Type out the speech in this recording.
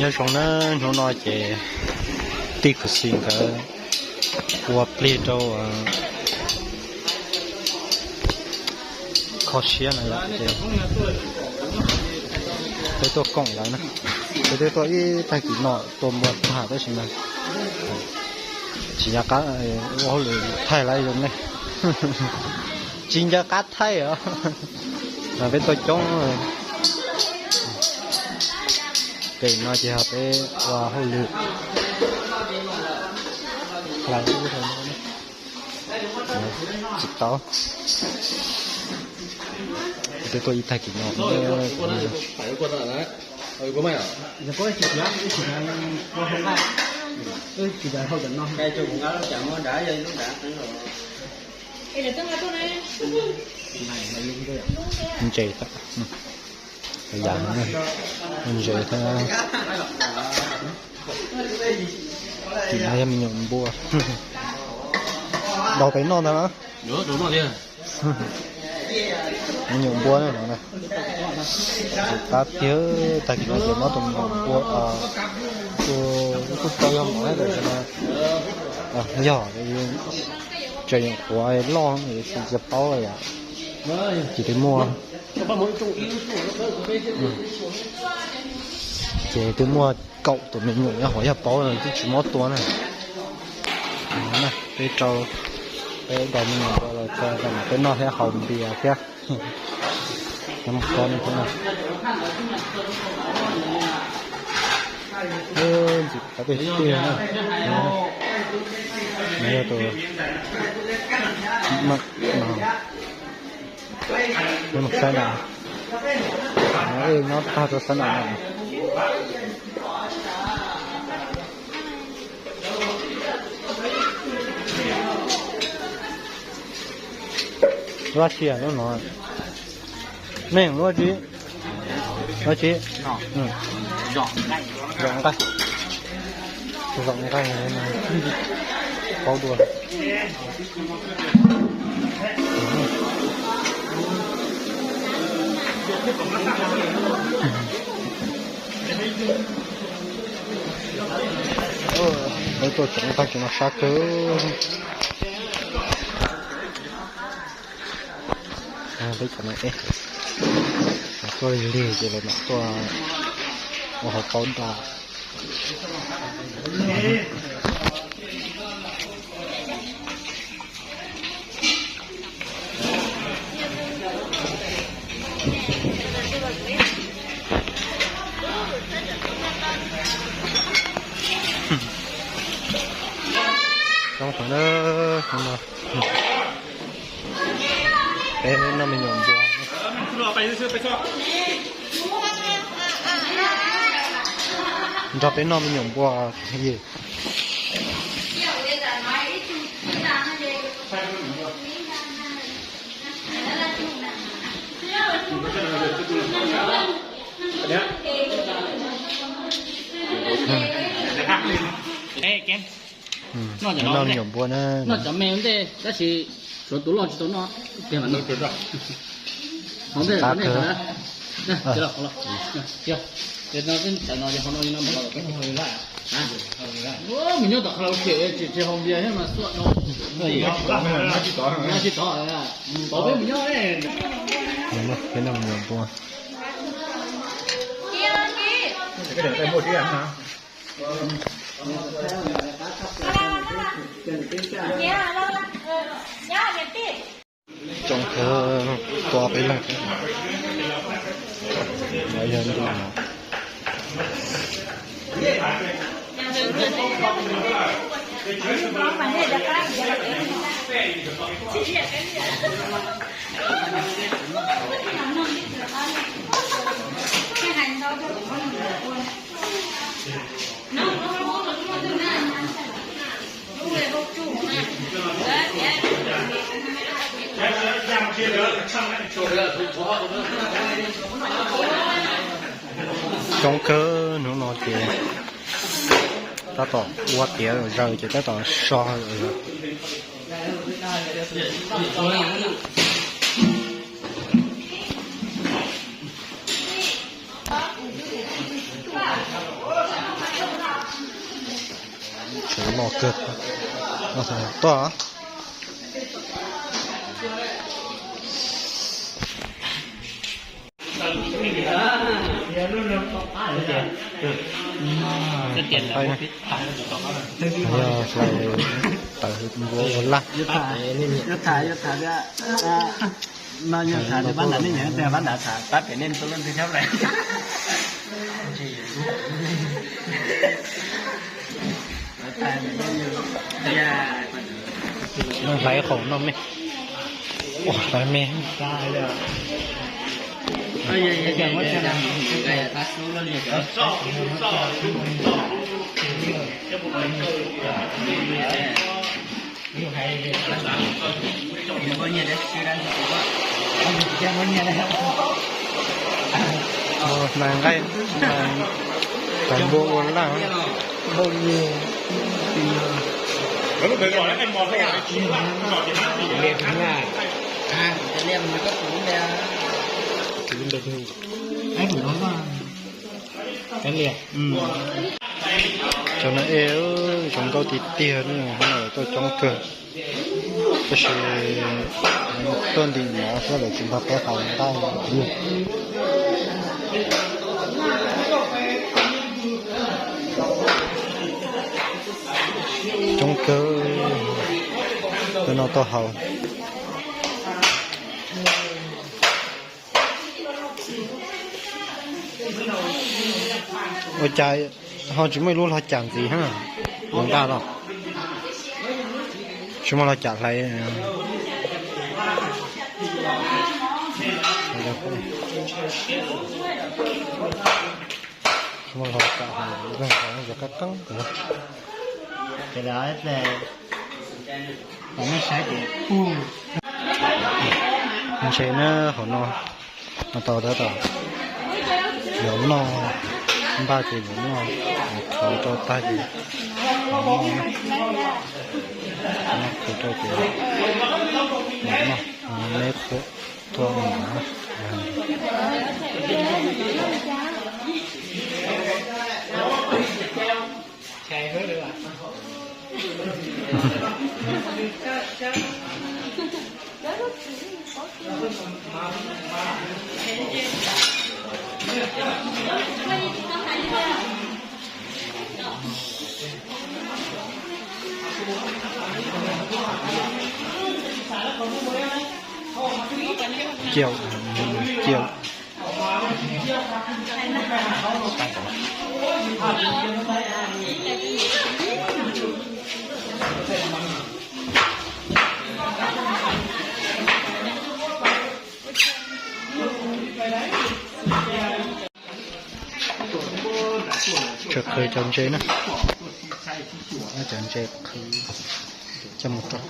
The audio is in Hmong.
Nyob zoo na, hnub no ces tij khuv xim nkawd ua plig rau kho siab no yom, ces peb tuaj koom lawv na. Peb twb tuaj ib tag kis no tuaj npua tag tab sis mas tsis nco qab ua hauj lwm thaij lawv zoo ne. Tsis nco qab thaij os. Mas peb tuaj coob. Pem no ces yog peb ua hauj lwm hlais ub rau no. Tsis tau. Peb tuaj ib tag kis no. Ntses, yam ntses thiab. Tim no yog me nyuam npua. Daus pem noj ntag na. Me nyuam npua no na. Tab tiag, tag kis no ces muab tus me nyuam npua, tus, kuj tau yog mov na, yog, tseem nyuam qhuav loj tsis tau paub yom. Ces twb muaj, ces twb muaj kaum tus me nyuam nyob hauv, yog paub no twb tsis muab tua na. Peb rau, peb daus me nyuam npua los tso rau peb noj thiab haus npias thiab. Nyob mus ko ne thiab na. Ntxim qab tiag tiag na. Nyob tus, nyob mus saib na. Nyob tag rau sab nram no. Lub tsi lub no. Meej lub tsi. Lub tsi. Zom nqaij. Zom nqaij no paub dua. Lawv tuaj tseem tag tsis no sab kawg. Peb cov no es tuaj lig lig ces lawv mam tuaj ua hauv paub nra. Coob heev na, peb noj me nyuam npua. Nrog peb noj me nyuam npua. Noj me nyuam npua na. Noj cov me ntej tab sis suav tus loj tsis tau noj. Mus nyob tom karaoke thiab mas xuaj no tsis tov, peb mus nyob. Peb noj me nyuam npua. Tsoom kawg, tua peb leeg. Coob kawg, hnub no ces tab tom ua tiav zaws ces tab tom so. Os kawg, tuaj. Hlais tawv npua ua laj. Hlais qhov no me. Ua hlais me. Hlais nqaij, hlais npua ua laj. Cov no es zoo nkauj tiag tiag, tuaj coob kawg. Tab sis tuaj ntim mov xwb lawv tsis nrog peb haus nqaij li. Coob kawg, cov no tau haus. Ua cas ho tsis muaj ib lub hlo cam ntxiv ha? Ua nqaj los tsis muaj hlo cam hlais. Tsis muaj hlo cam hlais, cov qab qeeb. Ntse na hauv no, no tau tab tom yuav noj, npaj ces yuav noj, khaws rau tag ces yuav noj, noj khaws rau ces yuav noj, neb qhuav tuaj no. Ciaum, ciaum. Tseem qhwv cov ntses na, cov ntses qhwv coj mus rau